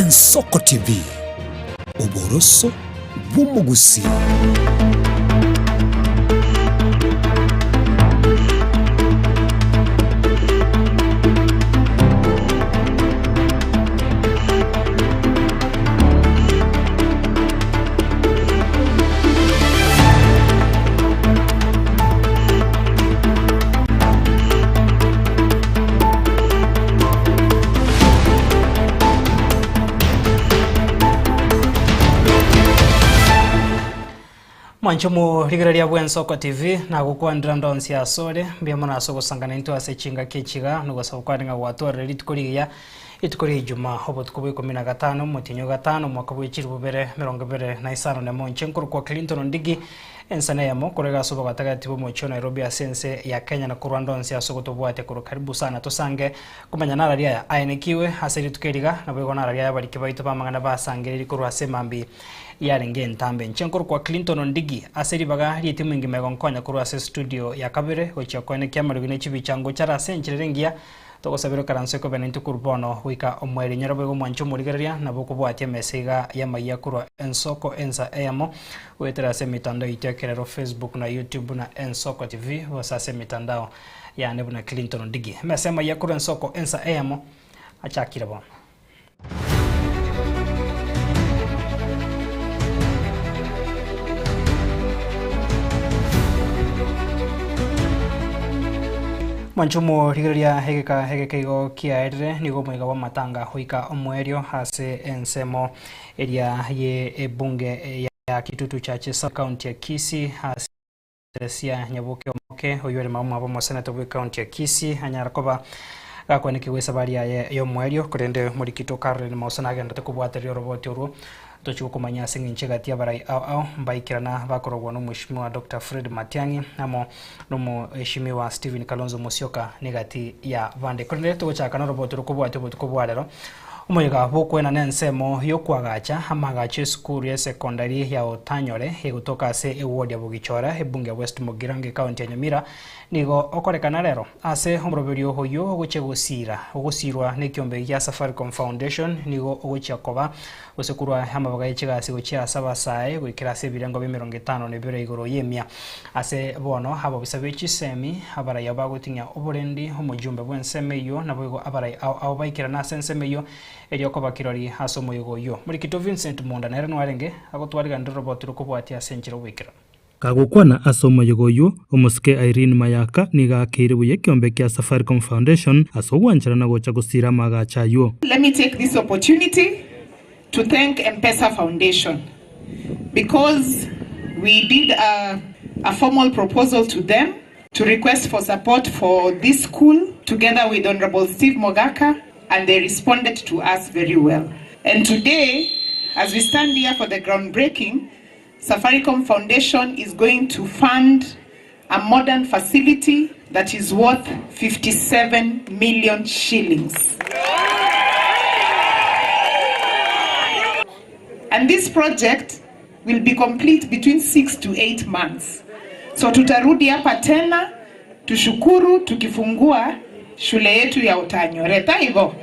Ensoko TV, oboroso bw'omogusii. Mwanche omorigereria bw'Ensoko TV, nagokwanera ndonsi asore, mbuya mono ase ogosangana intwe ase chingaki echi iga, nogosaba kwane ng'a gwatwarire rituko rigiya, rituko ria Ijumaa, obotuko bwa ikomi na gatano, omotienyi o gatano, omwaka bwe chilifu bibere emerongo ebere na isano nemo. Inche nkorokwa Clinton Ondigi, Ense neyemo korwa iga ase obogatagati bw'omochie o Nairobi ase ense ya Kenya na korwa ande onsi ase ogotobwatia korwa karibu sana tosange komanya narari aya aenekiwe ase rituko eri iga naboigo narari aya abariki baito b'amang'ana basangereiri korwa ase emambi yarenge entambe. Inche nkorokwa Clinton Ondigi ase ribaga ri'etimu engima egonkonya korwa ase estudio ya kabere gochia koenekia amariogi ne chibicha ngochare ase enchera ere engiya Togosabera okaranse kobe naintwe korwa bono goika omoerio. Nyora boigo omwanche omorigereria, nabo okobwatia emesa iga y'amayia korwa ensoko ensa eyemo, goetera ase emetandao yaito ekerero Facebook na YouTube buna Ensoko TV, gose ase emetandao yane buna Clinton Ondigi. Emesa y'amayia korwa ensoko ensa eyemo achakire bono. Mwanche omorigereria egeka egeke igo kiaerire, nigo omoiga bw'amatanga goika omoerio ase ensemo eria ye ebunge ya Kitutu Church Sub County ya Kisii ase Teresia Nyaboke Omoke, oyio ore mama omwabo omoseneta bw'ecounty ya Kisii, anyare koba gakwanekigwa esabari yaye y'omoerio, korende omorikito Caroline Mausa nagenderete kobwatereria oroboti orwo tochia gokomanya ase eng'encho egati y'abarai ao ao mbaikerana bakorogwa n'omweshimiwa Doctor Fred Matiang'i amo n'omoeshimiwa Stephen Kalonzo Musyoka negati ya bande. Korende togochaka noroboti rokobwatia obotuko bwa rero, Omoyega bw'okoenana ensemo y'okoagacha amaagacho y'esukuru y'esekondari ya Otanyore egotoka ase eward ya Bogichora, ebunge ya West Mugirango ekaunti ya Nyamira nigo okorekana rero ase omoroberio oyio ogochia gosiira ogosiirwa nekiombe gia Safaricom Foundation nigo ogochia koba gose korwa amabaga yechigasi gochia ase abasae goikera ase ebirengo bia emerongo etano na ebere igoro y'emia Ase bono abobisa be chisemi, abarai abo bagoting'ia oborendi, omojumbe bw'ensemo eyio, naboigo abarai ao ao baikerane ase ensemo eyio, erio koba kirori ase omoyega oyio. Morikito Vincent Munda nere nwarenge agotwariganera oroboti rokobwatia ase enchera oboikeranu. Kagokwana ase omoyega oyio, omosike Irene Mayaka nigo aakeire buya ekiombe kia Safaricom Foundation ase ogwancherana gocha gosiira amaagacho ayio. Let me take this opportunity to thank Mpesa Foundation because we did a, a formal proposal to them to request for support for this school together with Honorable Steve Mogaka and they responded to us very well. And today, as we stand here for the groundbreaking, Safaricom Foundation is going to fund a modern facility that is worth 57 million shillings. And this project will be complete between 6 to 8 months. So tutarudi hapa tena tushukuru tukifungua shule yetu ya Otanyore. Taibo?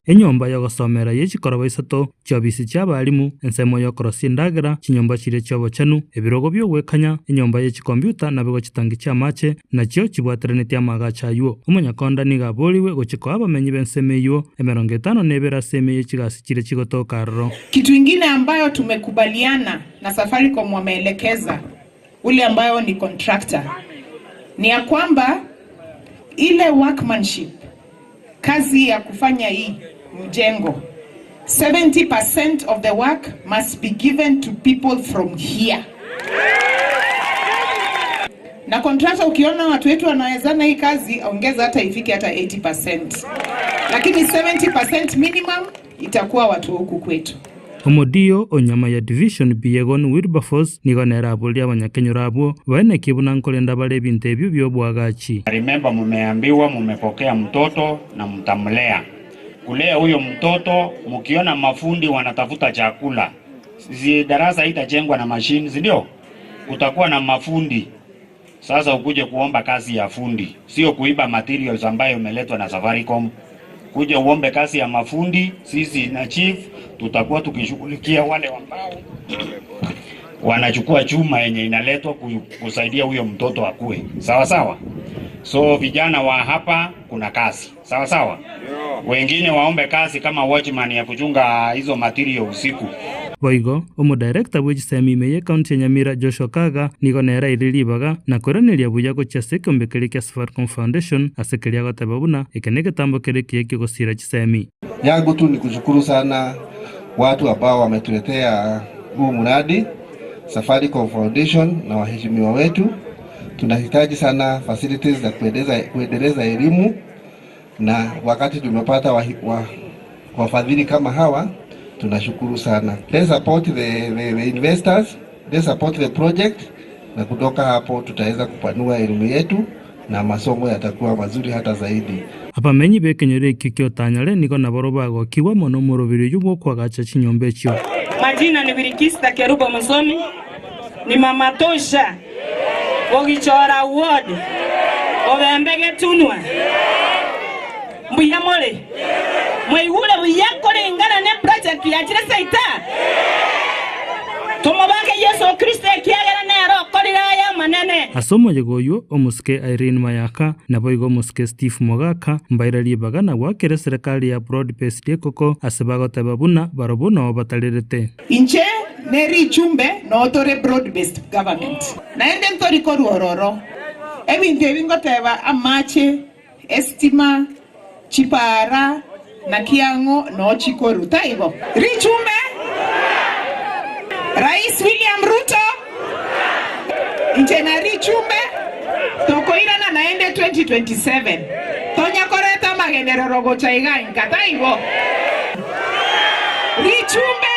Enyomba y'ogosomera ye chikoroba isato, chiobisi chi'abalimu, ensemo y'okorosia endagera, chinyomba chiria chi'obochenu, ebirogo bi'ogwekanya, enyomba ye chikombiuta naboigo chitangi chi'amache, nachio chibwateranetie amaagacho ayio. Omonyakonda nigo aborigwe gochia koa abamenyi b'ensemo eyio emerongo etano na ebere ase ime ye chigasi chiria chigotoka aroro. Kitu ingine ambayo tumekubaliana na Safaricom wameelekeza ule ambayo ni contractor ni ya kwamba ile workmanship Kazi ya kufanya hii mjengo 70% of the work must be given to people from here. Na contractor ukiona watu wetu wanawezana hii kazi, ongeza hata ifike hata 80%, lakini 70% minimum itakuwa watu huku kwetu. Omodio o nyama ya Division Biegon Wilberforce nigo nere aborie abanyakenyoro abwo baenekie buna nkorenda bare ebinto ebio bi'oboagachi. Remember mumeambiwa mumepokea mtoto na mtamlea. Kulea huyo mtoto mkiona mafundi wanatafuta chakula. Si darasa haitajengwa na machine, si ndio? Kutakuwa na mafundi. Sasa ukuje kuomba kazi ya fundi, sio kuiba materials ambayo imeletwa na Safaricom. Kuja uombe kazi ya mafundi, sisi na chief tutakuwa tukishughulikia wale ambao wanachukua chuma yenye inaletwa kusaidia huyo mtoto akue. Sawa sawa. So vijana wa hapa kuna kazi. Sawa sawa. Wengine waombe kazi kama watchman ya kuchunga hizo material usiku. Boigo, omodirector bwe chisemi ime ye ekaunti ya Nyamira Joshua Kaga nigo nere aire ribaga na koiraneria buya gochia ase ekeombe keria kia Safaricom Foundation ase keria agoteba buna eke negetambo kere ekiya kiogosira chisemi. Yangu tu ni kushukuru sana watu ambao wametuletea huu mradi Safaricom Foundation na waheshimiwa wetu. Tunahitaji sana facilities za kuendeleza elimu, na wakati tumepata wafadhili kama hawa tunashukuru sana. They support the investors, they support the project, na kutoka hapo tutaweza kupanua elimu yetu na masomo yatakuwa mazuri hata zaidi. Abamenyi b'ekenyoro ekio kia Otanyare nigo naboro bagokigwa mono omoroberi oyio bw'okoagacha chinyomba echio. Majina ni Wirikista Kerubo Msomi, ni mama tosha Bogichora ward Obembe Getunwa mbuya more mwaigure buya kulingana ne project ya chire seita tumubake Yesu Kristo ekiagera nero okorire aya manene. Ase omoyega oyio, omosike Irene Mayaka naboigo omosike Steve Mogaka mbaire ribaga na goakera eserekari ya Broad Based ekoko ase bagoteba buna barobwo noo batarerete. Inche nere ichumbe noo tore broad based government, naende ntori korwa ororo. Ebinto ebi ngoteba amache, estima, chipara, na kiang'o noo chikoru. Taibo. Richumbe, Rais William Ruto, inche na richumbe, tokoirana naende 2027. Tonya koreta magenderero gocha iga inka, taibo. Richumbe.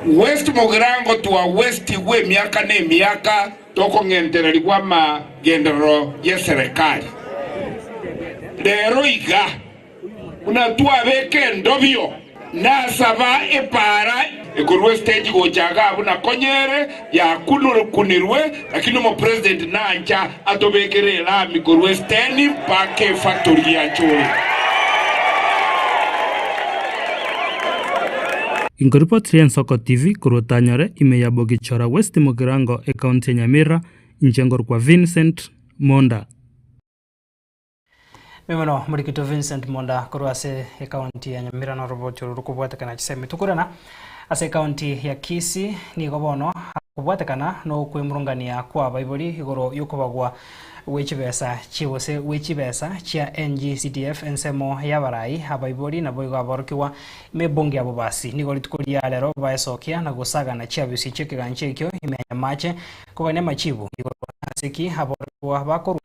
West Mugirango twa West gwe miaka ne miaka tokong'entererigwa magenderero ya serikali. Rero iga buna twabeka endobio nasaba epara ekorwa stage gochaga buna konyere yakunurkunirwe, lakini omo president nancha atobekere elami korwa stand mpaka efactory ya chore. Inkoripoti ria Ensoko TV korwa Otanyore ime ya Bogichora West Mugirango ekaunti ya Nyamira, inche nkorokwa Vincent Monda. Mimono Murikito Vincent Monda korwa ase ekaunti ya Nyamira na oroboti oro rokobwatekana chisemi tukurana ase ekaunti ya Kisii nigo bono kobwatekana na okwemurungania kwa abaibori igoro yokobagwa gwechibesa chibose gwechibesa chia NGCDF ensemo y'abarai abaibori nabo igo aborokigwa mebonge abo basi nigo rituko ria rero baesokia na gosagana chiabisi chi'ekegancha ekio ime ya Nyamache kogania amachibu igoro aseki aborokigwa bakorwa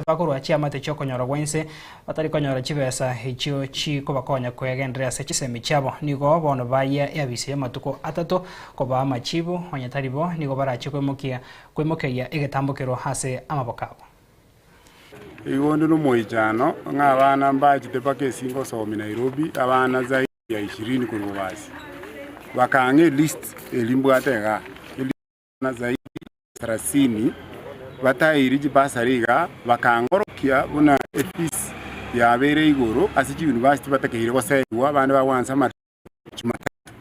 bakorwa chiamate chiokonyora gwense batari konyora chibesa echio chikobakonya kwegenderea ase chisemi chiabo nigo bono baya eabisi y'amatuko atato kobaa amachibu onye tari bo nigo barache kwemokia kwemokeria egetambokero ase amaboko abo. Igo onde nomoichano ng'a abana mbachete mpaka esingo somi Nairobi abana zaidi ya 20 korwa basi bakang'a elist eri mbwate igaa elist zaidi ya 30 batairi chibasari iga bakangorokia buna efees yabeire igoro ase chiuniversity batakeire goseigwa abande bagwansa Jumatatu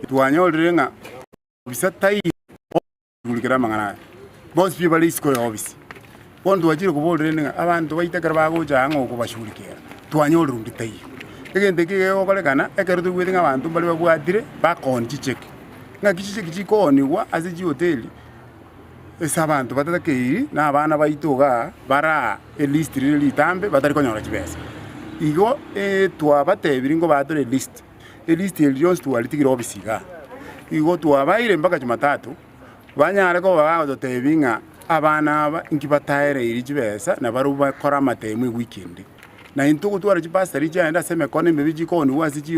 twanyorire ng'a obisa taiyo igurukera amang'ana aya bonsi pi bare isiko ya ofisi bono twachire koborera ng'a abanto baito ekero bagocha ng'a okobashughulikera twanyorire onde taiyo. Egento eke gegokorekana ekero toigwete ng'a abanto mbare babwatire bakooni chicheki, ng'aki chicheki chikoonigwa ase chihoteli ase abanto batatakeiri na abana baito igaa baraa elist rire ritambe batari konyora chibesa. Igo twabatebirie ngobatore elist, elist eri rionsi twaritigire ofisi igaa. Igo twabaire mpaka jumatatu, banyare koba bagototebia ng'a abana aba inki bataereiri chibesa na barobwo bakore amatemu ewiki ende. Na intwe gotwara chibasari chiaende ase emekono emebe chikoonigwa ase chi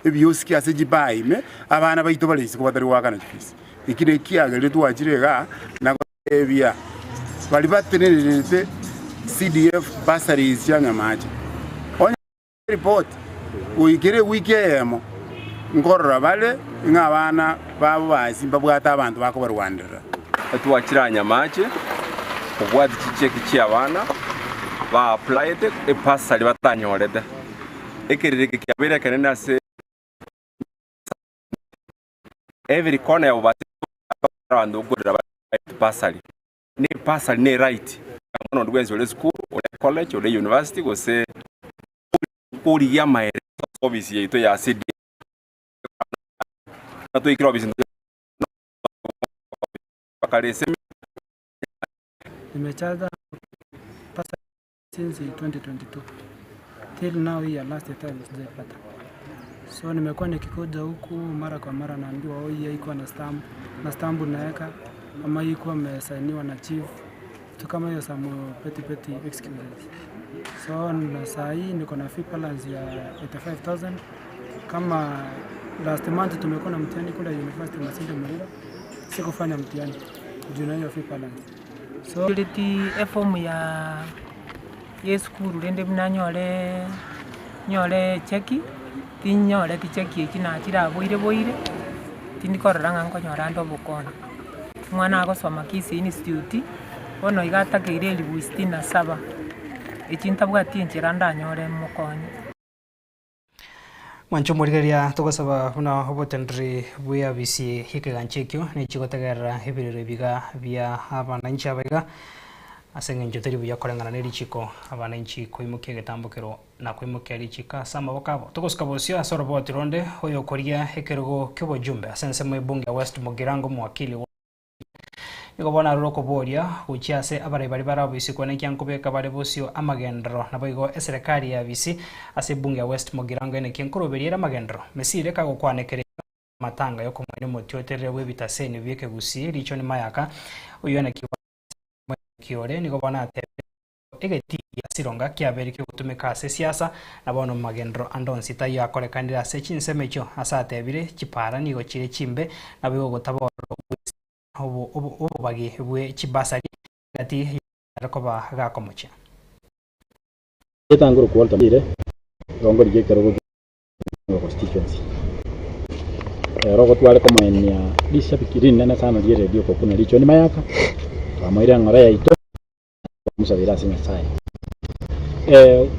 ebiosiki ase chibaa ime, abana baito bare isiko batari goakana chifees. Eki nekiagerire twachire igaa na gotebia baria batenenerete CDF bursaries chia Nyamache, onye report goikera ewiki eyemo nkorora bare ng'a abana babo basi mbabwate abanto bakobarwanderera. Twachire aa Nyamache kobwatia chicheki chi'abana. Ba applyete ebursary batanyorete. Ekerero eke kiabeire ekenene ase every corner ya Bobasi abanto nkorera bare bursary. Ne ebursary ne right ya omwana onde bwensi ore esukuru, ore college, ore university gose korigia amaereso ase ofisi yaito ya CDF. Twaikire ofisi bakare esemi. Nimejaza bursary since 2022 till now hii ya last time sijaipata. So nimekuwa nikikuja huku mara kwa mara naambiwa oh, hii haikuwa na stamp na stamp unaweka ama hii ikuwa imesainiwa na chief, vitu kama hiyo, some petty petty excuses. So na saa hii niko na fee balance ya 85,000. Kama last month tumekuwa na mtihani kule University Masinde Muliro, sikufanya mtihani juu na hiyo fee balance. So Reti efomu ya yesukuru rende buna nyore nyore echeki, tinyoreti cheki eki nachire boire boire, tindi korora ng'a nkonyora ande obokonyi. Omwana agosoma Kisii Institute, bono iga atakeire elifu sitini na saba, echi ntabwati enchera ndanyore mokonye. Mwanche omorigereria togosaba buna obotendereri bw'eabisi y'ekegancha ekio nechigotegerera ebirero ebiga bia abananchi aba iga ase eng'encho teri buya koreng'ana na erichiko abananchi koimokia egetambokero na koimokia richiko ase amaboko abo. Togosuka bosio ase oroboti ronde oyokoria ekerogo kia obojumbe ase ensemo ebunge ya West Mugirango omowakili Nigo bono arure okoboria gochia ase abarai baria bare abisi koenekia nkobeka bare bosio amagenderero. Naboigo eserekari ya abisi ase ebunge ya West Mugirango enekie nkoroberia ere amagenderero. Mesire kagokwanekera amatanga yokomwenia omotioterere bw'ebitaseni bi'ekegusii Richoni Mayaka oyio enekiwa ore nigo bono atebire egetii gia Sironga kiabeire kegotumeka ase esiasa na bono magenderero ande onsi taiyo akorekanire ase chinsemo echio ase atebire chipara nigo chire chimbe naboigo gotaborwa obobagi bwe chibasari gati yare koba gakomochia. Getangoro kwa Walter Mire rongo rigia ekerogo kia constituency. Ero gotware komoenia rishabiki rinene sana rie radio kokuna richoni mayaka twamoire eng'ora yaito twamosabeire ase Nyasaye.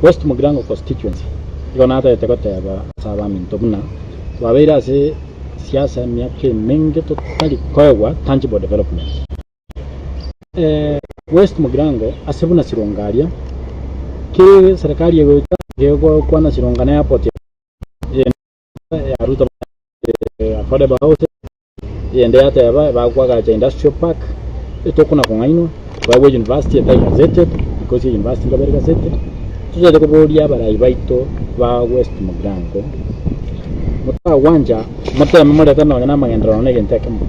West Mugirango constituency igo natagete goteba ase abaminto buna twabeire ase siasa emiaka emenge totari koegwa tangible development. West Mugirango ase buna Sironga aria, ki serikali egocha gegokwana Sironga na airport ya Ruto affordable houses, eyende yateba bakwagacha industrial park, etokona kong'ainwa, twagwa university etari gazetted, because university nkabere gazetted, tochete koboria abarai baito ba West Mugirango, motagwancha moteme morete nonya na amagenderero nonya na egento ekemo.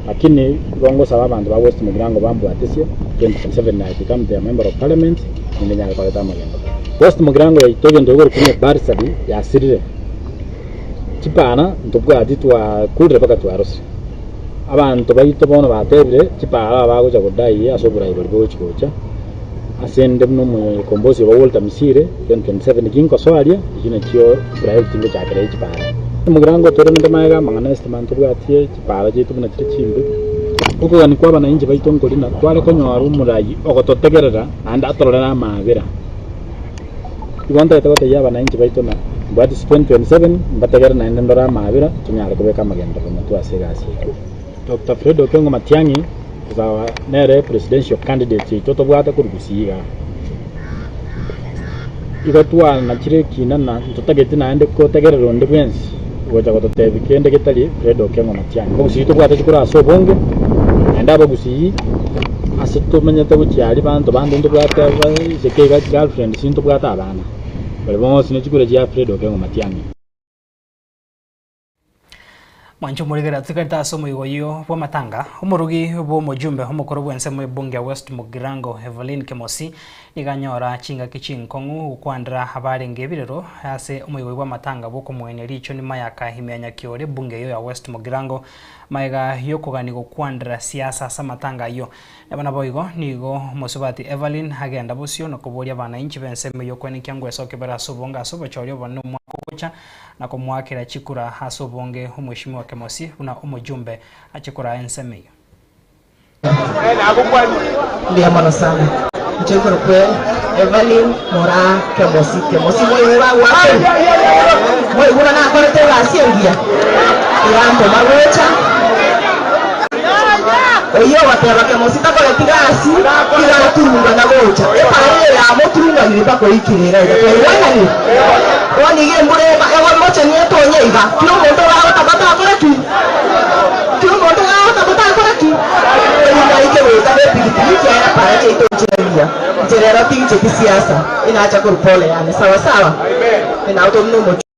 Lakini igo ngosaba abanto ba West Mugirango bambwatesie, 2027 I become their member of parliament, ninde nyare koreta amagenderero. West Mugirango yaito egento egorokwa ng'a ebursary yasirire. Chipara ntobwati twakurire mpaka twarosire. Abanto baito bono batebire chipara bagocha kodai ase oborai boria bogochi gocha, ase inde buna omokombosi obo Walter Misire, 2027 ginkosoa aria, echio nachio priority ngochakera echipara. Omogirango toremete magega amang'ana estima ntobwatie chipara chiaito buna chire chimbe. Okogania kwa abananchi baito nkori na tware konyora omorai ogototegerera naende atororere amaabera. Igo ntagete gotebia abananchi baito ng'a mbwate ase 2027 mbategere naende ndore amaabera tonyare kobeka amagenderero motwe ase egasi eye. Doctor Fred Okengo Matiang'i is our nere presidential candidate yaito tobwate korwa Gusii igaa. Igo twanachire ekina na ntotageti naende kotegerera onde bwensi gocha gototebia kende getari Fred Okengo Matiang'i. Abagusii tobwate chikura ase obonge naende abagusii ase tomenyete gochia aria banto bande ntobwate iseke iga girlfriends ntobwate abana baria bonsi ne chikura chia Fred Okengo Matiang'i. Mwanche omorigereria atigarete ase omoigo oyio bw'amatanga. Omorugi bw'omojumbe omokoro bw'ensemo y'ebunge ya West Mugirango Evelyn Kemosi nigo anyora chingaki chinkong'u gokwandera abarenge ebirero ase omoigo oyio bw'amatanga bw'okomoenia Richoni Mayaka ime ya Nyakiore ebunge eyio ya West Mugirango magega y'okogania gokwandera siasa ase amatanga ayio. Nabo naboigo nigo omosubati Evelyn agenda bosio na koboria abanainchi b'ensemo eyio kwenekia ngwesokia bare ase obonge ase obochori obonene omwaka ogocha na komoakera chikura ase obonge Omweshimiwa Kemosi buna omojumbe ache koraa ensemo eyio. Mbuya mono sana. Inche nkorokwa Evelyn Moraa Kemosi. Kemosi mwaigure agwo ase? Mwaigure nakorete egasi engiya? Iga ntoma gocha. Oyio ogoteba Kemosi takoreti gasi, iga aturungana gocha. Epara eye yamoturunganire mpaka oikire iga iga. Twaigwananire? Bono iga embura eba egomochenia etonye iga, kera omonto ogagotaka takore ki? Kera omonto ogagotaka takore ki? Erinde aike goeta nepigipigi ekiagera para chiaito nchire mbuya. Inche rero tincheti siasa, inacha korwa pole yane. Sawa sawa? Inao tori nomochie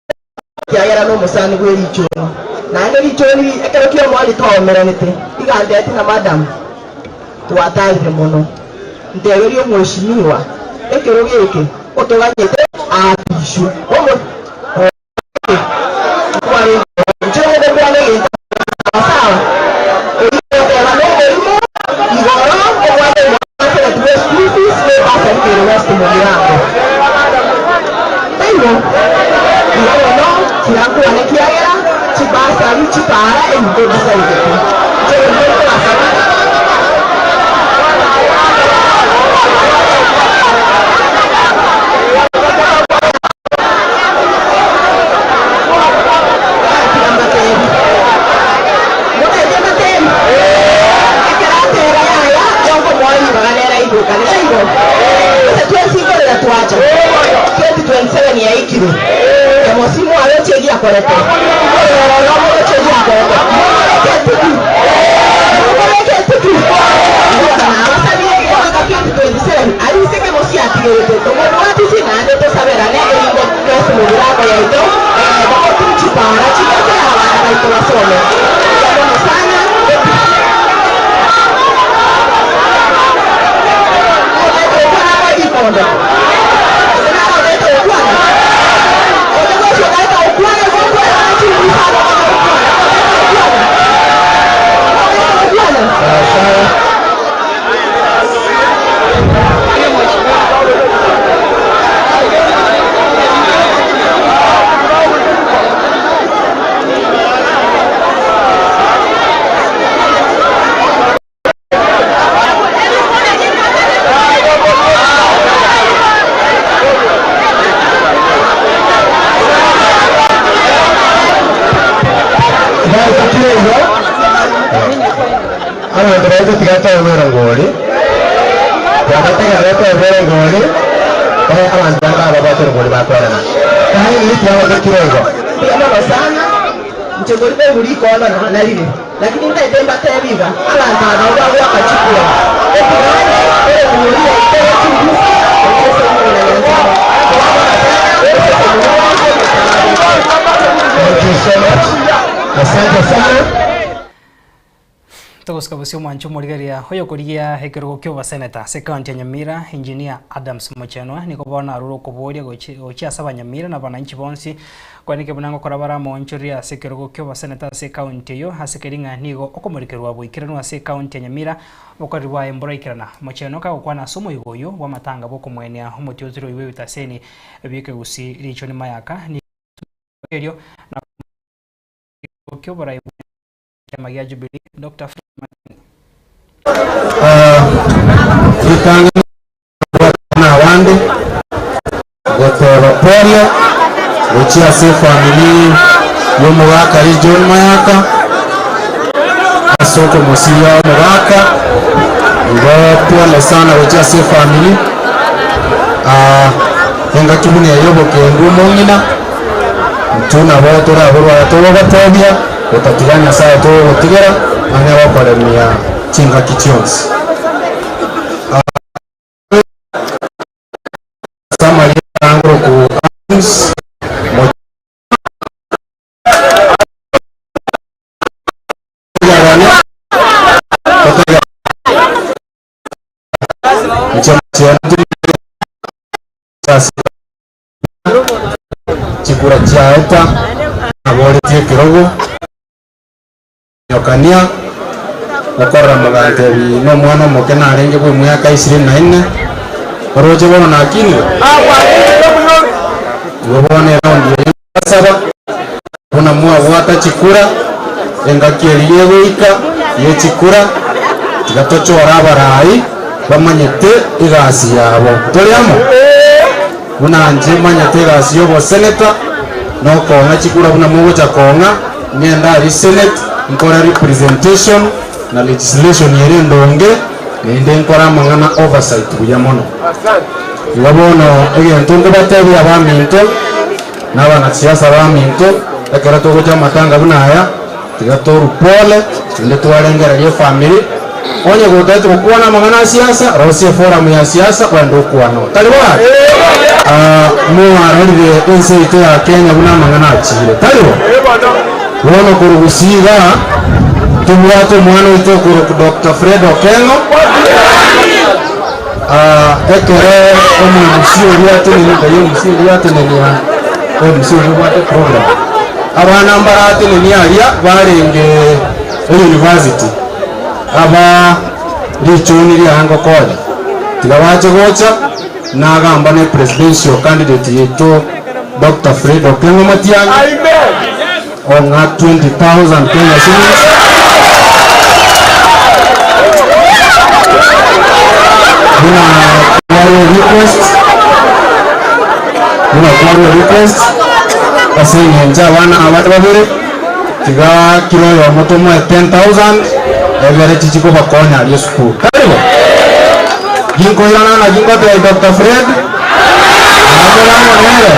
ekiagera nomosani bwe richoni. Naende richoni ekero ki'omoerio twaomeranete, iga antebeti ng'a madam, twatarire mono. Nteberie omweshimiwa, ekerogo eke otoganyete aapishwe. Omo. Inche ngokwana egento sawa, oyio ogoteba nomorimo igoro obwate omwana bwe school fees ne bursary kere West Mugirango. Taibo? Igo bono tirankwane ekiagera chibursary chipara ebinto mbisaigete. Inche gento nkobasaba. Motebi mbatebi, ekero ateba yaya, yonkomoa ribaga nere aigwekane, taibo? Gose twensi nkorera twacha, 2027 yaikire, kemosi mwaroche egiakorete, nkorera oro moroche egiakorete, mokoreke tiki, mokoreke tiki, Bono nabasabire omwaka 2027 arise kemosi atigerete, tomobwatisi naende tosaberane erinde Ase emirango yaito bagotura chipara chigocha abana baito basome. Mbuya mono sana. Otaete gokwana amoe rikondo? Gose naro otaete gokwana? Onde bwensi otaete gokwana igo okwana buna chinguru isano omanye gokwana. Otaete gokwana? Otaete gokwana? Abanto baito tiga toegwere ngori, twagategerera toegwere ngori, eh, abanto bande ababwate erongori bakwerana. Kindly tiga igo. Mbuya mono sana, inche nkori koigwa rikondo nonya na rire, lakini ntaete mbatebi iga, abanto aba nabo bagoaka chikura, etigane erongori yaito ye chimbusi, ase omong'ina Nyanchama. Mbuya mono sana, oseseniwe ase omosaara. Thank you so much. Asante sana. Togosika bosio omwancho omorigereria oyokorigia ekerogo ki'oboseneta ase ekaunti ya Nyamira, Engineer Adams Mochenwa nigo bono arure okoboria gochia ase abanyamira na abananchi bonsi koeneke buna ngokora bare amoonchoreria ase ekerogo ki'oboseneta ase ekaunti eyio ase keri ng'a nigo okomorikerwa boikeranu ase ekaunti ya Nyamira obokoreri bwaye mboraikerana. Mochenwa kagokwana ase omoigo oyio bw'amatanga bw'okomoenia omotiotiri oyio bw'ebitaseni bi'ekegusii Richoni Mayaka nigo erio na ki'oborai bwa Ekiama gia Jubilee, Doctor Fred Matiang'i. Ritang'ani na abande goteba pole gochia ase efamiri y'omogaka ri John Mayaka ase okomosiria omogaka igo pole sana gochia ase efamiri engaki buna eye obokendu omong'ina intwe nabo toraborwa aya togogotebia. Gotatiga Nyasae togogotigera ang'e gokoremia chingaki chionsi. Ase amarieta angoroku Adams, Chikura chiaeta naboretie ekerogo, nyokania, gokorera mogantebi nomwana omoke narenge bw'emiaka ishirini na ine, oroche bono nakinire? Igo bono eraundi eyio ngasaba, buna mwabwata chikura, engaki eria egoika ye chikura, tiga tochore abarai. bamanyete egasi yabo. Tore amo? Buna inche manyete egasi y'oboseneta, na okong'a chikura buna mogocha kong'a, ng'ende aria senate, nkore representation na legislation ere endonge, naende nkore amang'ana oversight buya mono. Igo bono egento nkobatebia abaminto, na abanasiasa baminto, ekero togocha amatanga buna aya, tiga torwe pole, naende twarengereria efamiri, onye gotagete gokwana amang'ana a siasa, rosia eforum ya siasa ogende okwane oo. Tari bo? Ah, mwarorire ense yaito ya Kenya buna amang'ana achiire, tari bo? Bono korwa Gusii igaa, tobwate omwana oito okorokwa Doctor Fred Okengo, Ah, ekero omoMC oria atenenia, nkai oMC oria atenenia, oMC oria obwate program. Abana mbaratenenia aria barenge eyunivasiti, aba richoni riaye ngokonya. Tiga bache gocha, nagamba ne presidential candidate yaito Doctor Fred Okengo Matiang'i, ong'a 20,000 Kenya shillings. Buna kwarwa request, buna kwarwa request ase eng'encho abana aba babere tiga kira oyomo tomoe 10,000 egere chichi kobakonya aria esukuru. Tari bo? Ginkoirana naki ngotebia Doctor Fred, naende amo nere.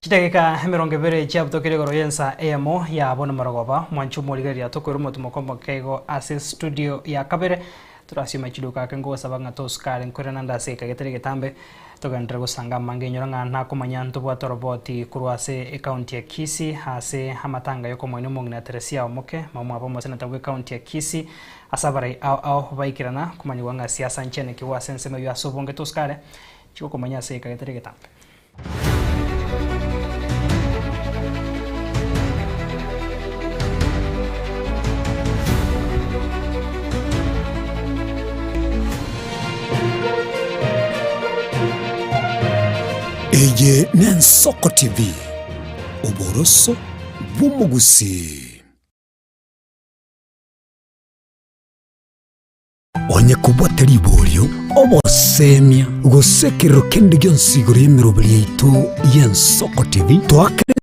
Chidakika emerongo ebere chiabutokire igoro y'ensa eyemo ya bono marogoba, mwanche omorigereria tokoira omotimoko omoke igo ase studio ya kabere, torasiome chiduka ake ngosaba ng'a tosukare nkoirana nde ase egeka getari getambe, togenderere gosanga amange inyora ng'a nakomanya ntobwate oroboti korwa ase ecounty ya Kisii ase amatanga yokomoenia omong'ina Teresia Omoke, momwabo omoseneta bwe county ya Kisii, ase abarai ao ao baikerana komanyigwa ng'a siasa nchenekigwe ase ensemo eyio ase obonge tosukare chigokomanya ase egeka getari getambe. Eye n'Ensoko TV, oboroso bw'omogusii. Onye kobwate riborio, obosemia, gose ekerero kende gionsi igoro y'emeroberi yaito y'Ensoko TV, toakere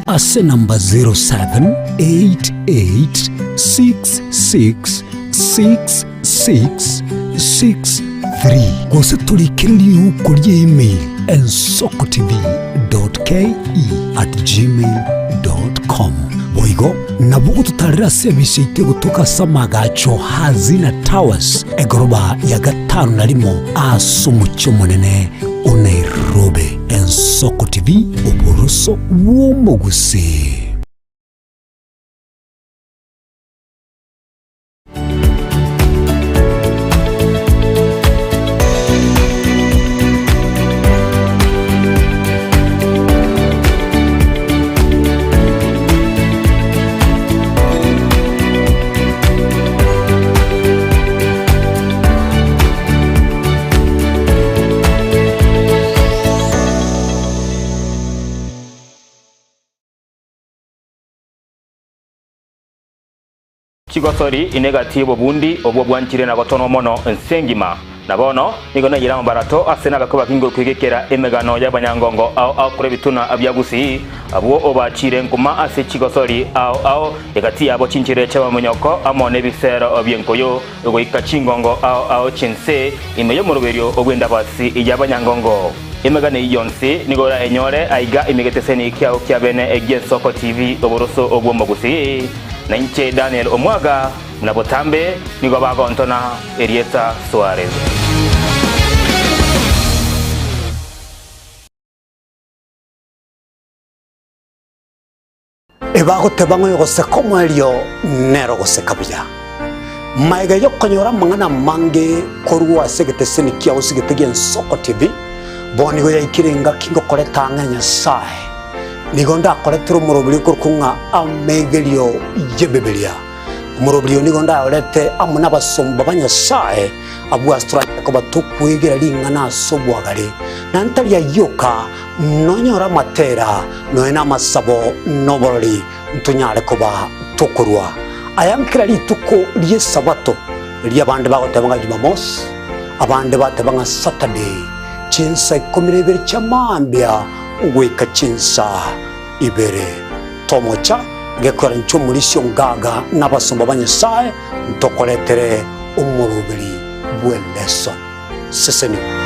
ase enamba 0788666663 gose torikere riuko ria email ensokotv.ke@gmail.com. Boigo Nabo gototarera ase emisa yaito egotoka ase amagacho Hazina Towers, egoroba ya gatano na rimo ase omochie omonene o Nairobi. Ensoko TV, oboroso bw'omogusii. Chigosori inegati y'obobundi obwo bwanchire na gotonwa mono ense engima. Na bono nigo naiyire amabarato ase nabakwe bakingo kwegekera emegano y'abanyangongo ao ao korwa ebituna bia Gusii, abwo obachiire nkuma ase chigosori ao ao, egati yabo chinchera chi'amamonyoko amo nebisero bi'enkoyo, goika chingongo ao ao chi'ense ime y'omoroberio bw'endabasi y'abanyangongo. Emegano eyio yonsi nigo orayenyore aiga ime geteseni kiao kia bene gi'Ensoko TV oboroso bw'Omogusii. Na inche Daniel omwaga, buna botambe nigo bagontona erieta Suarez. Ebagoteba ng'a oyogoseka omoerio nere ogoseka buya. Magega y'okonyora amang'ana amange korwa ase egeteseni kiao ase egete gi'Ensoko TV, bono nigo yaikire engaki ngokoreta ang'e Nyasae. Nigo ndakoretere omoroberio okorokwa ng'a amegerio y'Ebibilia. Omoroberio oyo nigo ndayorete amo nabasomba ba Nyasae, abwo ase toranyare koba tokwegera ring'ana ase obwagare, na ntari ayio oka, nonyore amatera, nonya namasabo, na oborori, ntonyare koba tokorua. Aya nkera rituko ri'Esabato, erio abande bagoteba ng'a Jumamosi, abande bateba ng'a Saturday, chinsa ikomi na ibere chia mambia goika chinsa ibere. Tomocha gekora inche omorisia ongaga na abasomba ba Nyasae ntokoretere omoroberi bw'elesson. Sesenigwa.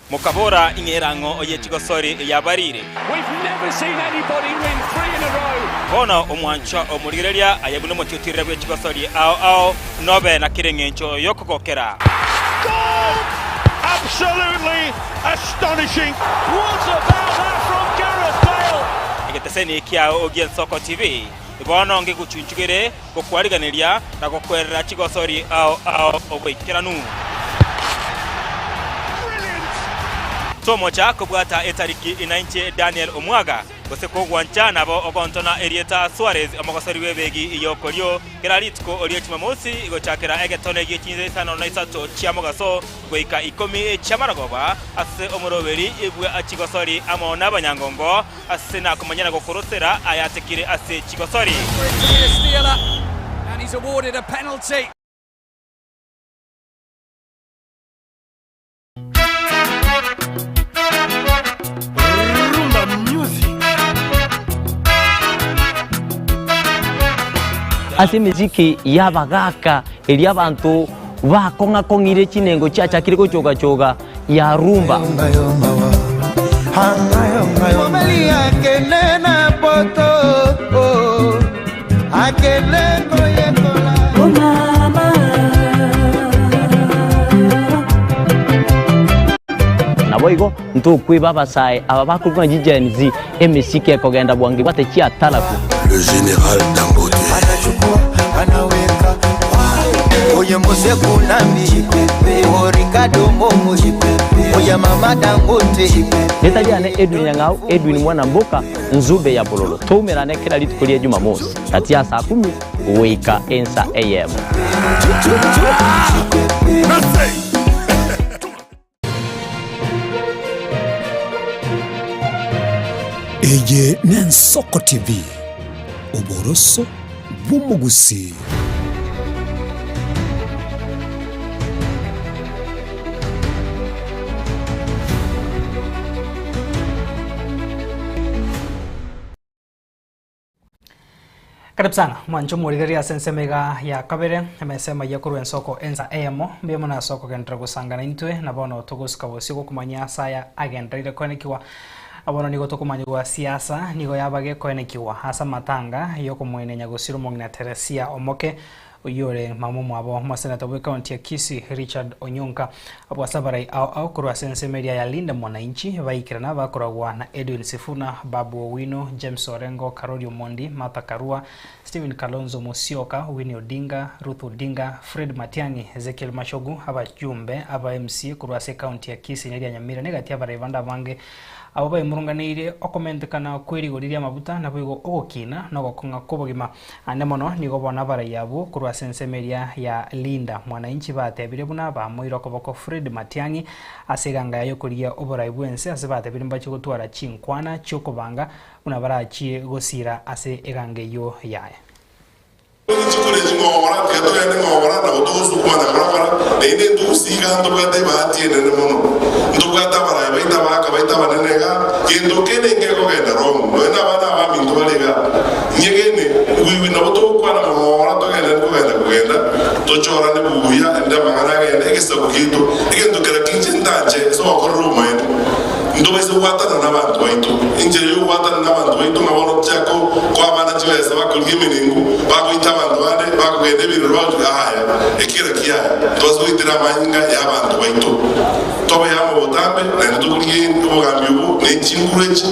Mokabora, Ing'erang'o ye chigosori yabarire. Bono omwanchwa omorigereria aye buna omotiotirera bwe chigosori ao ao, nobe na kera engencho y'okogokera. Egeteseni kiao gi'Ensoko TV bono ngegochunchugere gokwariganeria na gokwerera chigosori ao ao oboikeranu. Tomocha kobwata etariki inainche Daniel Omwaga, gose kogwancha nabo ogontona erieta Suarez omogosori bw'ebegi y'okorio kera rituko rie Jumamosi gochakera egetone gie chinsa isano na isato chia mogaso goika ikomi chi'amarogoba ase omoroberi bwa chigosori amo nabanyangongo Ase nakomanya na gokorosera ayatekire ase chigosori. Ase emesiki y'abagaaka eria abanto bakong'a-kong'ire chinengo chiachakire gochoga-choga ya rumba. Naboigo ntokweba abasae aba bakorokwa ng'a Gen Z, emesiki ekogenda bwango ebwate chiataraku. Le general Dangote. Anachukua, anaweka Oye Mose Kunambi O Ricardo Momo Oye Mama Dangote Rita riane Edwin Nyang'au, Edwin Mwanamboka, Nzube ya Bololo. Toumerane kera rituko ria Jumamosi, gati ya saa kumi goika ensa eyemo. Eye n'Ensoko TV, oboroso bw'omogusii. Karibu sana mwanche omorigereria ase ensemo iga ya kabere emesa emayia korwa ensoko ensa eyemo mbuya mono ase okogenderera gosangana intwe na bono togosuka bosio gokomanya ase aya agendereire koenekiwa bono nigo tokomanyigwa siasa nigo yabage koenekiwa ase amatanga yokomoenia nyagosira omong'ina Teresia Omoke Oyio ore mama omwabo omoseneta bw'ecounty ya Kisii Richard Onyonka abwo ase abarai ao ao korwa ase ensemo eria ya Linda Mwananchi baikerana bakoragwa na Edwin Sifuna, Babu Owino, James Orengo, Karori Omondi, Martha Karua, Stephen Kalonzo Musyoka, Winnie Odinga, Ruth Odinga, Fred Matiang'i, Ezekiel Machogu, abajumbe aba MCA korwa ase ecounty ya Kisii na eria Nyamira na egati y'abarai bande abange Abwo baimurunganeirie okomentekana kw'erigori ri'amaguta, naboigo ogokina na ogokong'a kw'obogima. Ande mono nigo bono abarai abwo korwa ase ensemo eria ya Linda Mwananchi batebire buna bamoire okoboko Fred Matiang'i ase eganga yaye y'okorigia oborai bw'ense ase batebire mbache gotwara chinkwana chi'okobanga buna barachie gosira ase eganga eyio yaye. Chikure ching'oora, tiga togende ng'oora, na gotogosukuma na korokora, naende ntogosiga ntobwate ebahati enene mono. Ntobwate abarai baito abagaaka baito abanene iga, gento kende nkegogenda wrong, nonya nabana abaminto bare iga. Nyegene, bwigwi nabo togokwana ng'a ng'oora togende nkogenda kogenda, tochorane buya ende amang'ana agende, egesaku giaito, egento kera kinche ntanche ase ogokorera obomaene. Ntobaise gwatanana nabanto baito. Enchera y'ogwatanana nabanto baito ng'a bono tochake koa abana chibesa bakorigia emenengu, bagoita abanto bande, bakogenda ebirero bagochia aaya, ekero kiaye, ntobase goitera amanyinga y'abanto baito. Tobe amo botambe, naende tokorigie obogambi obo ne chinguru echi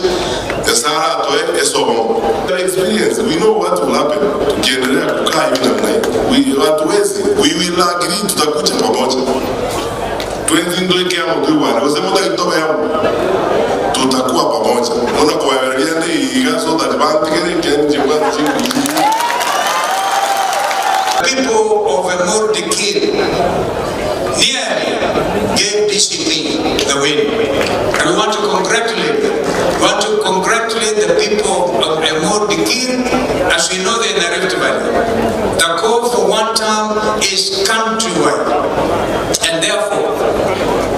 Nyasae aratoe ase obomo. Experience, we know what will happen tukiendelea kukaa hivi namna hii. We, hatuwezi, we will agree, tutakuja pamoja. Twensi ntoike amo toigwane, gose motari tobe amo, tutakuwa pamoja. Bono koebereria nde iga so that bantigere ekiagera inche mbwate chinguru. Dikirr nearly gave DCP the win. And we want to congratulate them. We want to congratulate the people of Emur Dikirr as we know they're in the Rift Valley. The call for one term is countrywide. And therefore,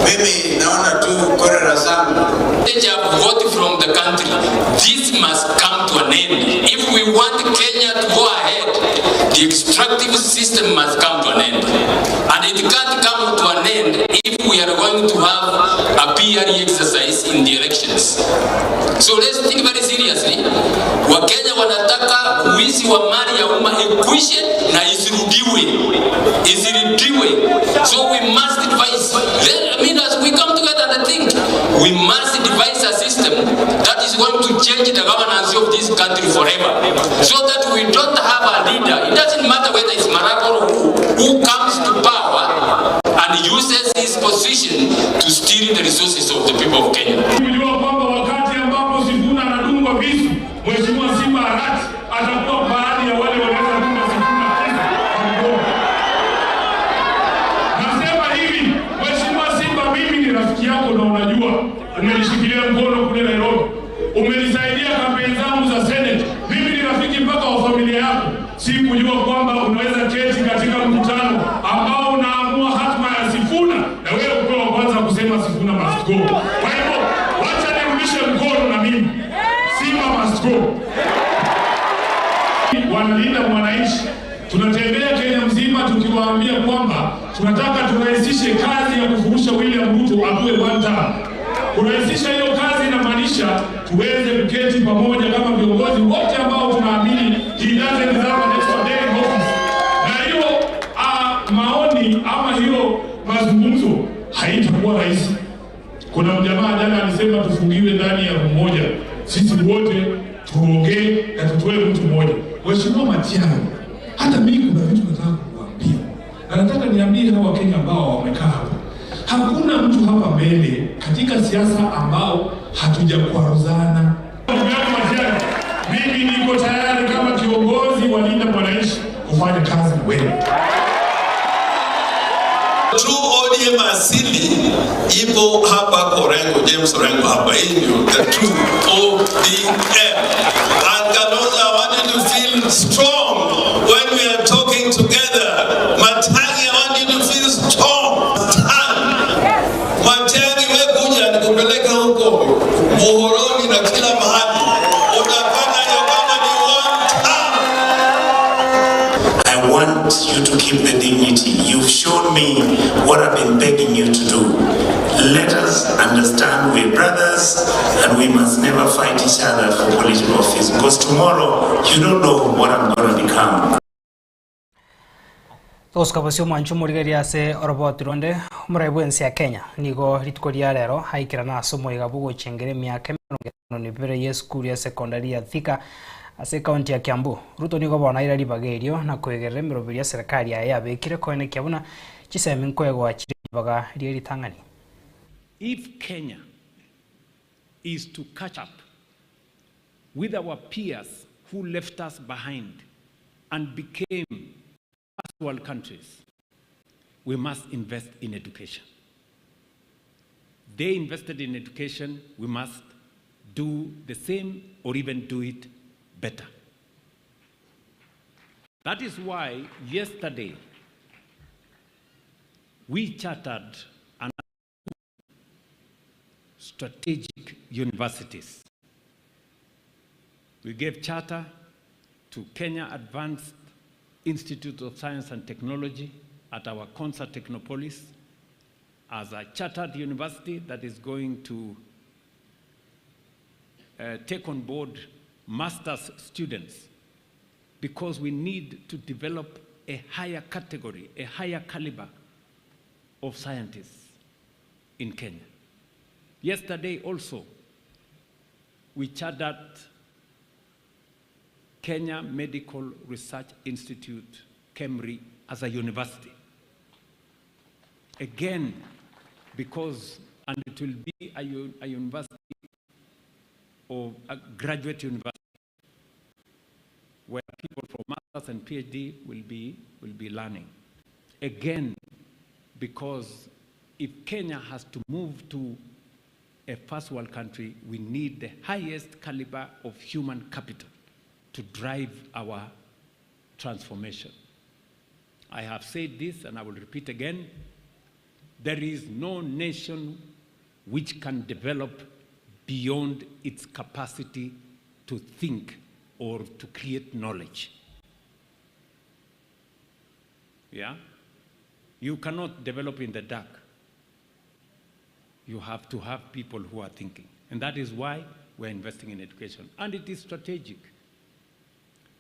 mimi naona tu korera zangu have vote from the country. This must come to an end. If we want Kenya to go ahead, the extractive system must come to an end. And it can't come to an end if we are going to have a PRE exercise in the elections. So let's think very seriously. Wakenya wanataka wizi wa mali ya umma ikwishe na isirudiwe. Isirudiwe. So we must devise, I mean, as we come together and think, we must devise a system that is going to change the governance of this country forever. So that we don't have a leader. It doesn't matter whether it's Maraga or who comes to power and uses his position to steal the resources of the people of Kenya. Kujua kwamba wakati ambapo Sifuna anadungwa visu, Mheshimiwa Simba Arati atakuwa baadhi ya wale wanaweza dunga Sifuna kisu kwa mgongo. Nasema hivi, Mheshimiwa Simba, mimi ni rafiki yako na unajua umenishikilia mkono kule Nairobi, umenisaidia kampeni zangu za Senate. Mimi ni rafiki mpaka wa familia yako. Sikujua kwamba unaweza keti katika mkutano ambao unaamua hatma ya Sifuna na wewe ukiwa wa kwanza kusema Sifuna must go. Kwa hivyo wacha nirudishe mkono na mimi, Simba must go. Wanalinda mwananchi. Tunatembea Kenya mzima tukiwaambia kwamba tunataka turahisishe kazi ya kufurusha William Ruto akuwe one term. Kurahisisha hiyo kazi inamaanisha tuweze kuketi pamoja kama viongozi wote ambao tunaamini he doesn't deserve an extra day in office. Na hiyo maoni ama hiyo mazungumzo haitakuwa rahisi. Kuna mjamaa jana alisema tufungiwe ndani ya room moja, sisi wote tuongee na tutoe mtu mmoja. Mheshimiwa Matiang'i, hata mimi kuna vitu nataka kukuambia, na nataka niambie hawa Wakenya ambao wamekaa hapa, hakuna mtu hapa mbele katika siasa ambao hatujakwaruzana. Ndugu yangu Matiang'i, mimi niko tayari kama kiongozi wa Linda Mwananchi kufanya kazi na wewe. True ODM asili ipo hapa kwa Orengo, James Orengo hapa. Hii ndio the true ODM. And Kalonzo, I want you to feel strong when we are talking together. Matiang'i, I want you to feel strong. Stand. Matiang'i, wewe kuja nikupeleke huko Muhoroni na kila mahali. Utapata ya kwamba ni one term. I want you to keep the dignity. You've shown me what I've been begging you to do. Let us understand we're brothers and we must never fight each other for political office because tomorrow you don't know what I'm going to become. Togosuka bosio omwancho omorigereria ase oroboti ronde, omorai bw'ense ya Kenya nigo rituko ria rero aikerana ase omoiga bw'ogochengera emiaka 52 y'esukuru ya secondary ya Thika ase ekaunti ya Kiambu. Ruto nigo bono aira ribaga erio na koegerera emeroberi ya serikali yaye yabekire koenekia buna chisemi nkoegwa chire ribaga rie ritang'ani. If Kenya is to catch up with our peers who left us behind and became first world countries, we must invest in education. They invested in education, we must do the same or even do it better. That is why yesterday we chartered another strategic universities. We gave charter to Kenya Advanced Institute of Science and Technology at our Konza Technopolis as a chartered university that is going to take on board master's students, because we need to develop a higher category, a higher caliber of scientists in Kenya. Yesterday also, we chartered Kenya Medical Research Institute, KEMRI, as a university. Again, because, and it will be a university or a graduate university where people from masters and PhD will be learning. Again, because if Kenya has to move to a first world country, we need the highest caliber of human capital to drive our transformation. I have said this and I will repeat again. There is no nation which can develop beyond its capacity to think or to create knowledge. Yeah? You cannot develop in the dark. You have to have people who are thinking. And that is why we're investing in education. And it is strategic.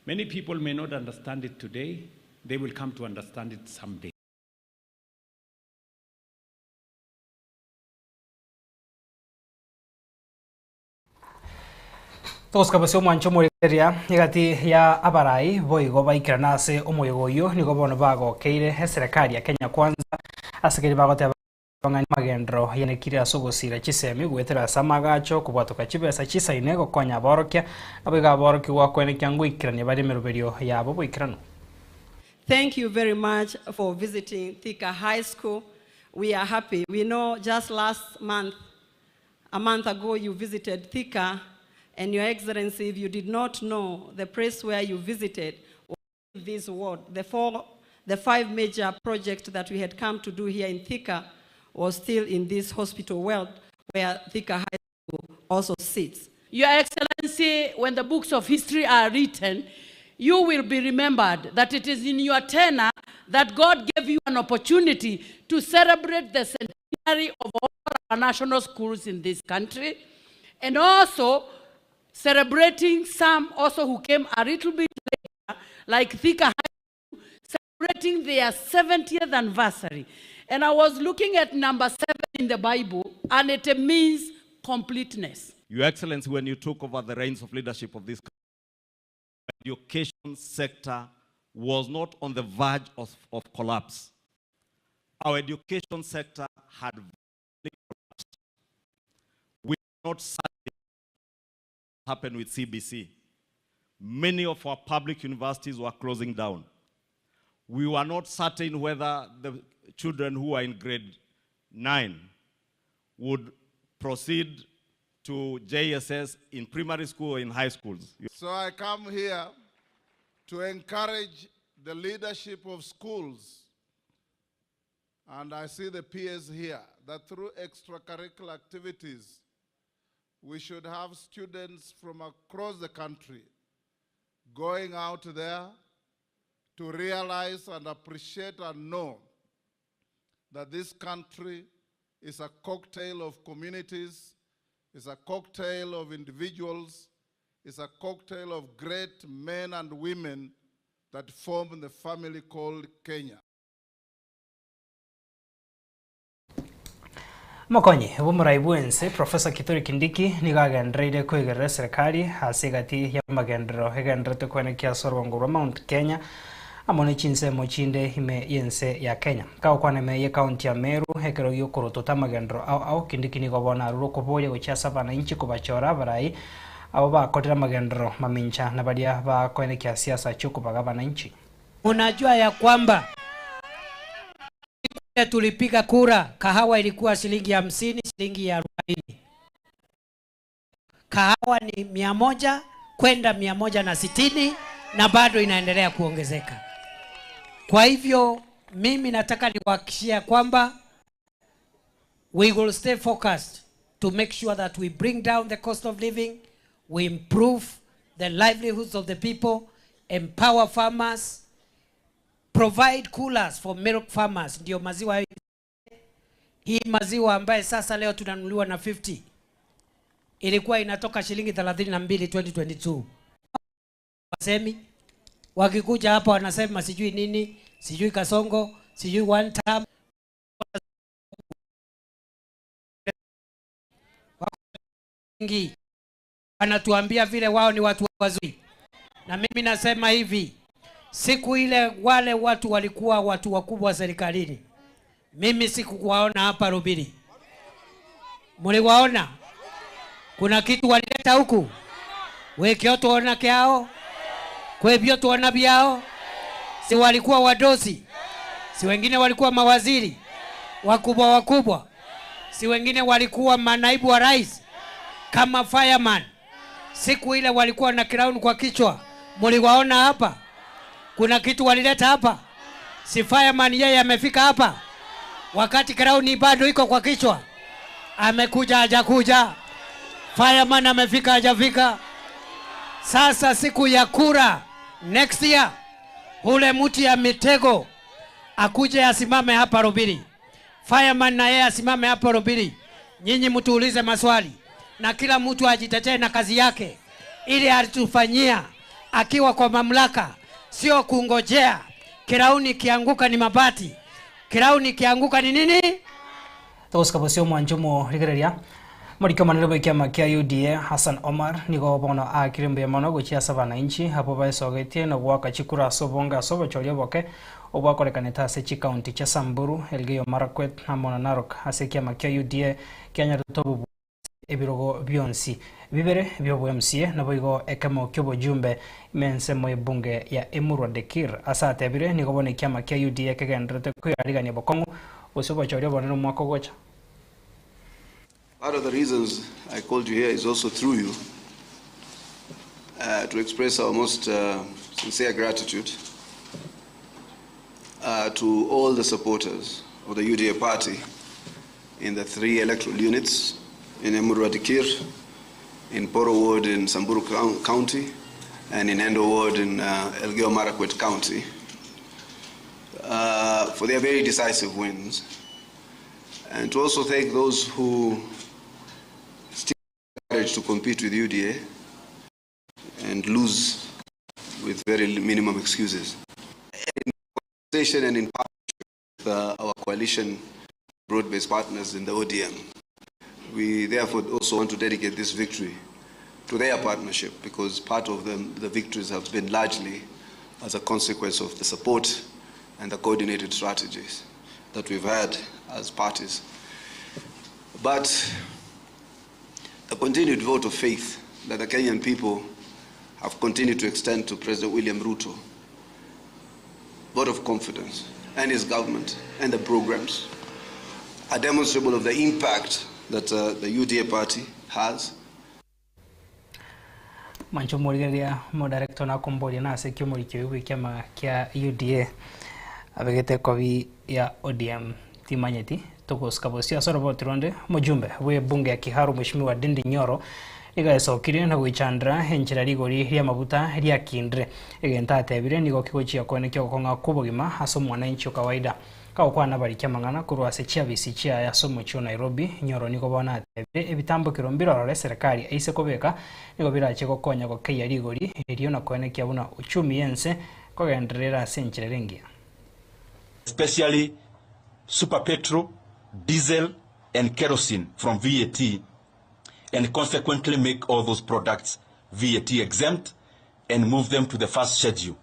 Many people may not understand it today. They will come to understand it someday. Togosika bosio omwancho omorigereria egati ya abarai boigo baikerana ase omoyega oyio nigo bono bagokeire eserekari ya Kenya Kwanza ase keria bagoteba ng'a amagenderero yanekire ase ogosira chisemi goetera ase amagacho kobwatoka chibesa chisaine gokonya aborokia naboigo aborokigwa koenekia ngoikerania bare emeroberio yabo boikeranu. Thank you very much for visiting Thika High School. We are happy. We know just last month, a month ago, you visited Thika, and Your Excellency, if you did not know, the place where you visited was this ward. The, four, the five major projects that we had come to do here in Thika was still in this hospital world where Thika High School also sits. Your Excellency, when the books of history are written, you will be remembered that it is in your tenure that God gave you an opportunity to celebrate the centenary of all our national schools in this country, and also celebrating some also who came a little bit later, like Thika High School, celebrating their 70th anniversary. And I was looking at number seven in the Bible, and it means completeness. Your Excellency, when you took over the reins of leadership of this country, education sector was not on the verge of, of collapse. Our education sector had collapsed. We not happen with CBC. Many of our public universities were closing down. We were not certain whether the children who are in grade 9 would proceed to JSS in primary school or in high schools. So I come here to encourage the leadership of schools, and I see the peers here, that through extracurricular activities, we should have students from across the country going out there to realize and appreciate and know that this country is a cocktail of communities, is a cocktail of individuals, is a cocktail of great men and women that form the family called Kenya. Omokonyi bw'omorai bw'ense Professor Kithure Kindiki nigo agendereire koigerera eserekari ase egati y'amagenderero egendererete koenekia ase orogongo rwa Mount Kenya amo ne chinsemo chinde ime y'ense ya Kenya. Kagokwana ime y'ekaunti ya Meru ekero gi'okorotota amagenderero ao ao, Kindiki nigo bono arure okoboria gochia ase abanainchi kobachora abarai abo bakorire amagenderero mamincha na baria bakoenekia siasa chi'okobaga abanainchi. Unajua ya kwamba siku tulipiga kura kahawa ilikuwa shilingi hamsini, shilingi ya arobaini. Kahawa ni 100 kwenda 160 na bado inaendelea kuongezeka. Kwa hivyo mimi nataka niwahakikishia kwamba we will stay focused to make sure that we bring down the cost of living, we improve the livelihoods of the people, empower farmers, provide coolers for milk farmers. Ndio maziwa hii maziwa ambaye sasa leo tunanunuliwa na 50 ilikuwa inatoka shilingi 32 2022. Wasemi wakikuja hapa wanasema sijui nini, sijui Kasongo, sijui one term. Wengi wanatuambia vile wao ni watu wazuri, na mimi nasema hivi, siku ile wale watu walikuwa watu wakubwa serikalini, mimi sikuwaona hapa Rubiri. Mliwaona? Kuna kitu walileta huku? Wekio tuona kyao kwebio tuona byao, si walikuwa wadosi? Si wengine walikuwa mawaziri wakubwa wakubwa, si wengine walikuwa manaibu wa rais kama fireman. Siku ile walikuwa na crown kwa kichwa, muliwaona hapa? Kuna kitu walileta hapa? Si fireman yeye amefika hapa wakati crown bado iko kwa kichwa? Amekuja hajakuja? Fireman amefika hajafika? Sasa siku ya kura next year, ule mtu ya mitego akuje asimame hapa Rubiri, fireman na yeye asimame hapa Rubiri, nyinyi mtuulize maswali na kila mtu ajitetee na kazi yake ili alitufanyia akiwa kwa mamlaka, sio kungojea kirauni kianguka ni mabati, kirauni kianguka ni nini? Togosika bosio omwancho omorigereria Moriki omonene bwa ekiama kia UDA Hassan Omar nigo bono aakire mbuya mono gochia ase abananchi abwo baesogetie na goaka chikura ase obonge ase obochori oboke obwakorekanete ase chikaunti chia Samburu, Elgeyo Marakwet amo na Narok ase ekiama kia UDA kianyarete obobui ase ebirogo bionsi bibere bia obo MCA naboigo ekemo kia obojumbe ime ensemo y'ebunge ya Emurua Dikirr ase atebire nigo bono ekiama kia UDA kegendererete koyarigania bokong'u gose obochori obonene omwaka ogocha. Part of the reasons I called you here is also through you uh, to express our most uh, sincere gratitude uh, to all the supporters of the UDA party in the three electoral units in Emurua Dikirr, in Poro Ward in Samburu County, and in Endo Ward in uh, Elgeyo Marakwet County uh, for their very decisive wins. And to also thank those who still courage to compete with UDA and lose with very minimum excuses. In conversation and in partnership with uh, our coalition broad-based partners in the ODM, we therefore also want to dedicate this victory to their partnership because part of them, the victories have been largely as a consequence of the support and the coordinated strategies that we've had as parties. But the continued vote of faith that the Kenyan people have continued to extend to President William Ruto, vote of confidence, and his government and the programs are demonstrable of the impact that uh, the UDA party has. Mwanche omorigereria omodirector nakomboria nase ki omoriki oyio bw'ekiama kia UDA abegete ekobi ya ODM timanyeti togosika bosio ase oroboti ronde omojumbe bwe ebunge ya Kiharu Mheshimiwa Ndindi Nyoro nigo aesokirie na goichandera enchera rigori ri'amabuta riakindire egento atebire nigo kegochia koenekia ogokong'a kw'obogima ase omwananchi o kawaida. Kagokwana abariki amang'ana korwa ase chiabisi chiaye ase omochie o Nairobi, Nyoro nigo bono atebire ebitambokero mbirorore eserekari eise kobeka nigo birache gokonya gokeyia rigori erio na koenekia buna uchumi y'ense nkogenderera ere ase enchera ere engiya. Especially super petrol, diesel and kerosene from VAT and consequently make all those products VAT exempt and move them to the first schedule.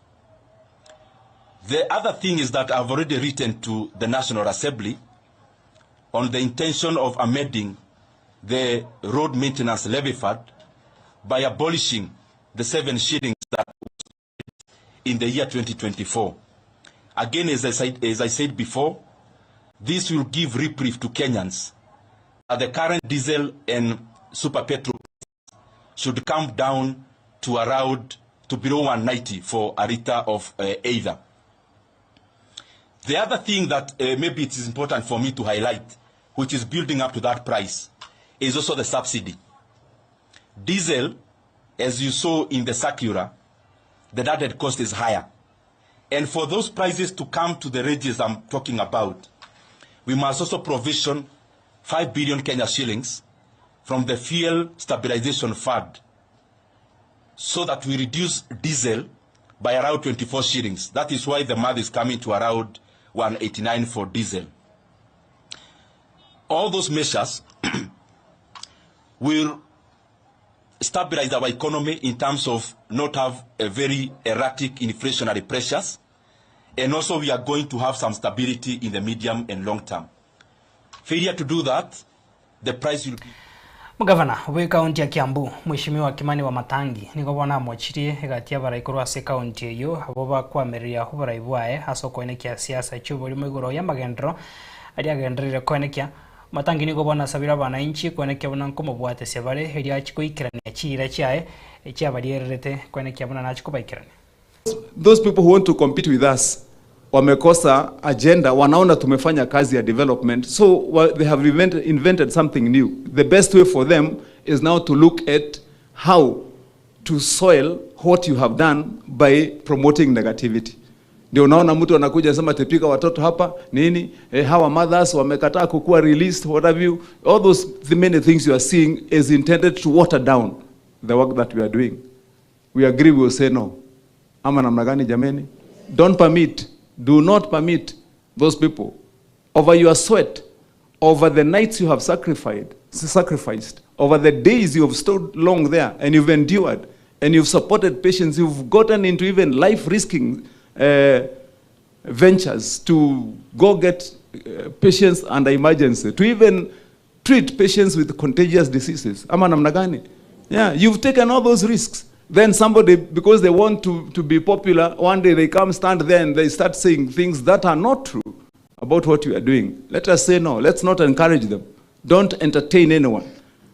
The other thing is that I've already written to the National Assembly on the intention of amending the road maintenance levy fund by abolishing the 7 shillings that was in the year 2024. Again, as I said, as I said before, this will give reprieve to Kenyans that the current diesel and super petrol should come down to around to below 190 for a liter of uh, either. The other thing that uh, maybe it is important for me to highlight, which is building up to that price, is also the subsidy. Diesel, as you saw in the circular, the added cost is higher. And for those prices to come to the ranges I'm talking about, we must also provision 5 billion Kenya shillings from the fuel stabilization fund so that we reduce diesel by around 24 shillings. That is why the math is coming to around 189 for diesel. All those measures will stabilize our economy in terms of not have a very erratic inflationary pressures and also we are going to have some stability in the medium and long term. Failure to do that, the price will be... Omogavana bw'ekaunti ya Kiambu, Mweshimiwa Kimani Wamatangi, nigo bono amochirie egati y'abarai korwa ase ekaunti eyio abwo bakwamereria oborai bwaye ase okoenekia siasa chi'oborimo igoro y'amagenderero aria agendereire koenekia. Matangi nigo bono asabire abanainchi koenekia buna nkomobwatesia bare erio achie koikerania chiira chiaye echiabariererete koenekia buna nachie kobaikerania. Those people who want to compete with us wamekosa agenda, wanaona tumefanya kazi ya development, so they have invented something new. The best way for them is now to look at how to soil what you have done by promoting negativity. Ndio unaona mtu anakuja sema tepika watoto hapa nini, hawa mothers wamekataa kukuwa released, what have you. All those the many things you are seeing is intended to water down the work that we are doing. We agree, we will say no. Ama namna gani jameni? Don't permit, do not permit those people over your sweat, over the nights you have sacrificed, over the days you have stood long there and you've endured and you've supported patients, you've gotten into even life-risking ventures to go get patients under emergency, to even treat patients with contagious diseases. Ama namna gani? Yeah, you've taken all those risks. Then somebody, because they want to be popular, one day they come stand there and they start saying things that are not true about what you are doing. Let us say no. Let's not encourage them. Don't entertain anyone.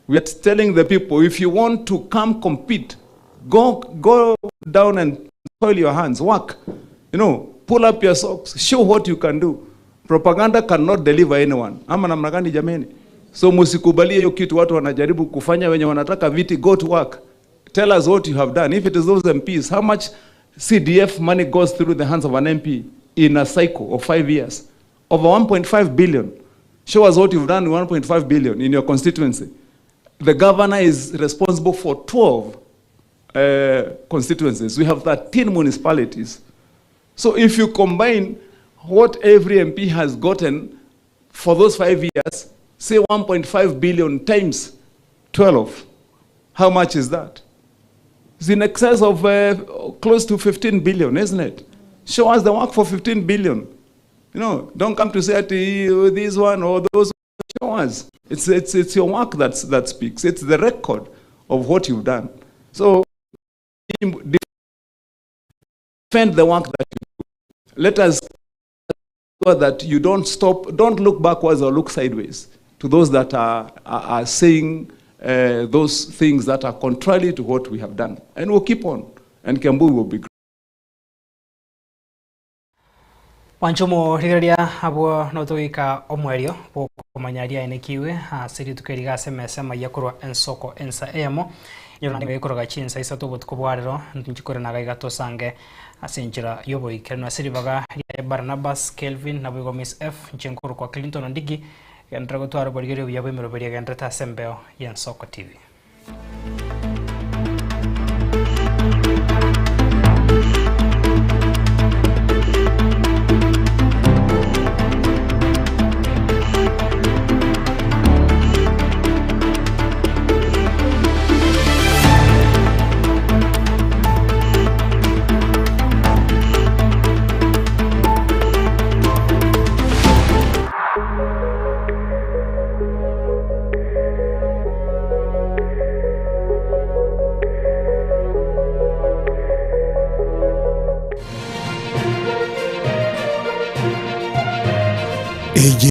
We are telling the people, if you want to come compete, go down and soil your hands, work. Pull up your socks, show what you can do. Propaganda cannot deliver anyone. Ama namna gani jameni? So musikubalie hiyo kitu watu wanajaribu kufanya wenye wanataka viti, go to work. Tell us what you have done. If it is those MPs, how much CDF money goes through the hands of an MP in a cycle of 5 years? Over 1.5 billion. Show us what you've done with 1.5 billion in your constituency. The governor is responsible for 12 constituencies. We have 13 municipalities. So if you combine what every MP has gotten for those 5 years, say 1.5 billion times 12, how much is that? It's in excess of close to 15 billion, isn't it? Show us the work for 15 billion. Don't come to say this one or those. Show us. It's your work that speaks. It's the record of what you've done. So defend the work that you do. Let us ensure that you don't stop, don't look backwards or look sideways to those that are saying those things that are contrary to what we have done. And we'll keep on. And Kiambu will be great. Wanchumo rigereria abwo notogika omwerio bokomanyaria enekiwe ase rituko rigase mese maya korwa ensoko ensa eyemo nyorana ikoroga chinsa isato botuko bwarero nchikore naga igatosange ase enchera yoboikerano ase ribaga ria Barnabas Kelvin nabo Miss F nchenkoro kwa Clinton Ondigi gendera gotwara borigerio buya bw'emeroberio gendera ase embeo ya Ensoko TV.